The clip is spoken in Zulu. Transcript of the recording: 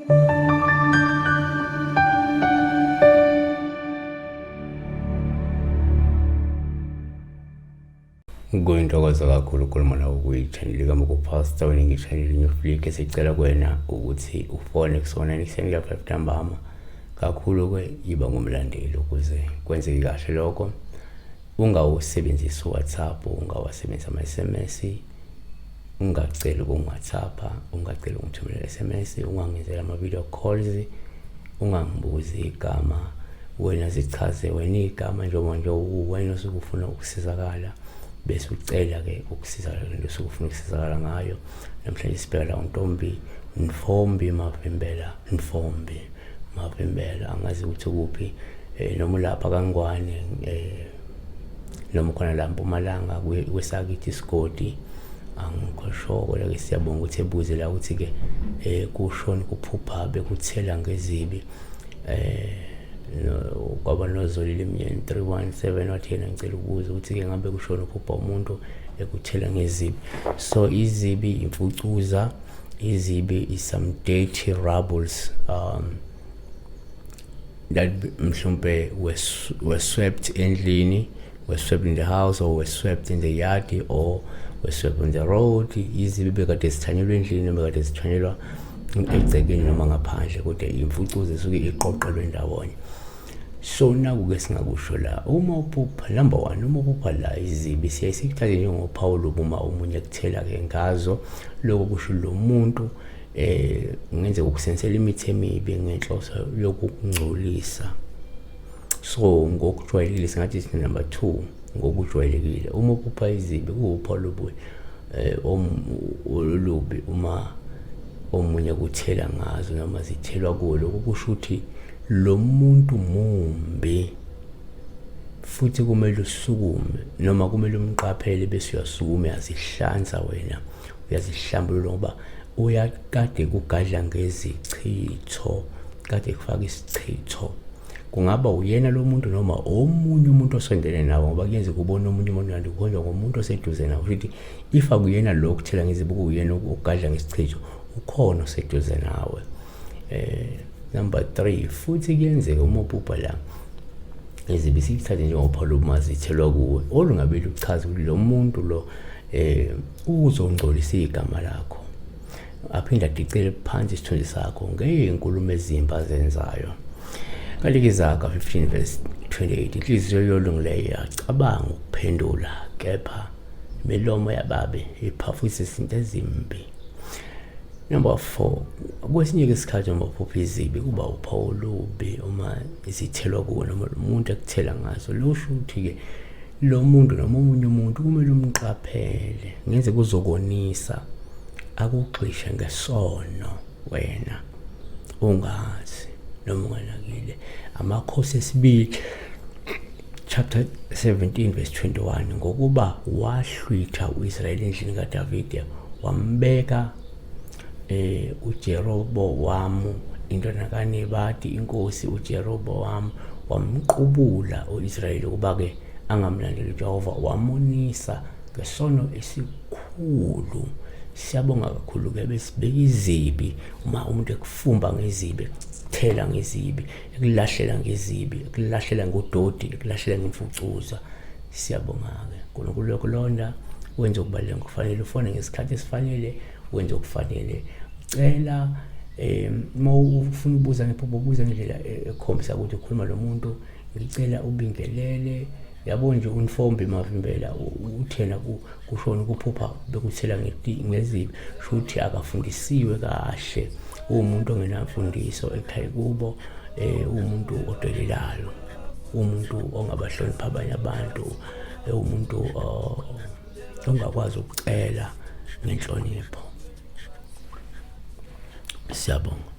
Kuyintokozo kakhulu ukukhuluma nawe kwi-channel kaMoko Pastor wena nge-channel New Flick. Sicela kuwena ukuthi ufone kusona ekuseni kuya-5 ntambama. Kakhulu-ke yiba ngumlandeli ukuze kwenzeke kahle lokho. Ungawusebenzisi uWhatsApp, ungawasebenzisi ama-SMS, ungaceli ukungi-WhatsApp, ungaceli ukungithumelela SMS, ungangenzela ama-video calls, ungangibuzi igama. Wena zichaze wena igama njengoba nje uwena osuke ufuna ukusizakala, bese ucela-ke ukusizakala lento osuke ufuna ukusizakala ngayo. Namhlanje sibheka la uNtombi Nfombi Mavimbela, Nfombi Mavimbela, angazi ukuthi ukuphi, noma ulapha kaNgwane, noma khona la Mpumalanga kwesakithi isigodi, angikho sure. Kodwa-ke siyabonga ukuthi ebuze la ukuthi-ke kushona kuphupha bekuthela ngezibi. Kwaba noZolile Myeni 317 wathi yena ngicela ukubuza ukuthi-ke ngabe kushona uphupha umuntu ekuthela ngezibi. So izibi imfucuza, izibi is some dirty rubbles that mhlawumbe were swept endlini, were swept in the house or were swept in the yard or were swept on the road. Izibi bekade zithanyelwa endlini noma bekade zithanyelwa egcekeni noma ngaphandle, kodwa imfucuza esuke iqoqelwe ndawonye. So naku-ke singakusho la, uma uphupha, number one, uma uphupha la izibi, siyaye sikuthathe njengophawu lobu uma omunye ekuthela-ke ngazo. Lokho kusho lo muntu kungenzeka ukusensela imithi emibi ngenhloso yokukungcolisa. So ngokujwayelekile singathi sine number 2, ngokujwayelekile uma uphupha izibi kuwuphawu lobu olubi uma omunye kuthela ngazo noma zithelwa kuwo. Lokho kusho ukuthi lo muntu mumbi futhi kumele usukume noma kumele umqaphele, bese uyasukuma uyazihlanza wena, uyazihlambulula, ngoba uyakade kugadla ngezichitho, kade kufaka isichitho. Kungaba uyena lo muntu noma omunye umuntu osondele nawe, ngoba kuyenzeka ubone omunye umuntu kanti kukhonjwa ngomuntu oseduze nawe. Futhi if akuyena lo okuthela ngezibuko, uyena ogadla ngesichitho, ukhona oseduze nawe. Number 3, futhi kuyenzeka uma uphupha la izibi sikuthathe njengophawu uma zithelwa kuwe, olungabe luchaza ukuthi lo muntu lo uzongcolisa igama lakho, aphinde adicele phansi isithunzi sakho ngey'nkulumo ezimbi azenzayo. Kanti-ke Izaga 15 verse 28, inhliziyo yolungileyo iyacabanga ukuphendula, kepha imilomo yababi iphafisa izinto ezimbi. Number 4, kwesinye isikhathi uma uphupha izibi kuba uphawu olubi uma zithelwa kuwe noma lo muntu ekuthela ngazo. Lusho ukuthi-ke lo muntu noma omunye umuntu kumele umqaphele, ngenzeka uzokonisa, akugxishe ngesono wena ungazi noma unganakile. Amakhosi esibili chapter 17 verse 21, ngokuba wahlwitha uIsrayeli endlini kaDavide, wambeka uJerobowamu indodana kaNebati inkosi. uJerobowamu wamqubula uIsrayeli ukuba ke angamlandeli uJehova, wamonisa ngesono esikhulu. Siyabonga kakhulu ke besibeka izibi uma umuntu ekufumba ngezibi, ekuthela ngezibi, ekulahlela ngezibi, ekulahlela ngodoti, ekulahlela ngemfucuza. Siyabonga-ke, uNkulunkulu yokulonda, wenze okubaluleke ngokufanele, ufone ngesikhathi esifanele, wenze okufanele. Cela uma ufuna ukubuza ngephupho, ubuza ngendlela ekhombisa ukuthi ukhuluma lo muntu. Ngicela ubingelele, yabo nje uNfombi Mavimbela uthena kushona ukuphupha bekuthela ngezibi, shuthi akafundisiwe kahle, uwumuntu ongenamfundiso ekhaya kubo, uwumuntu odelelayo, umuntu ongabahlonipha abanye abantu, umuntu ongakwazi ukucela ngenhlonipho. Siyabonga.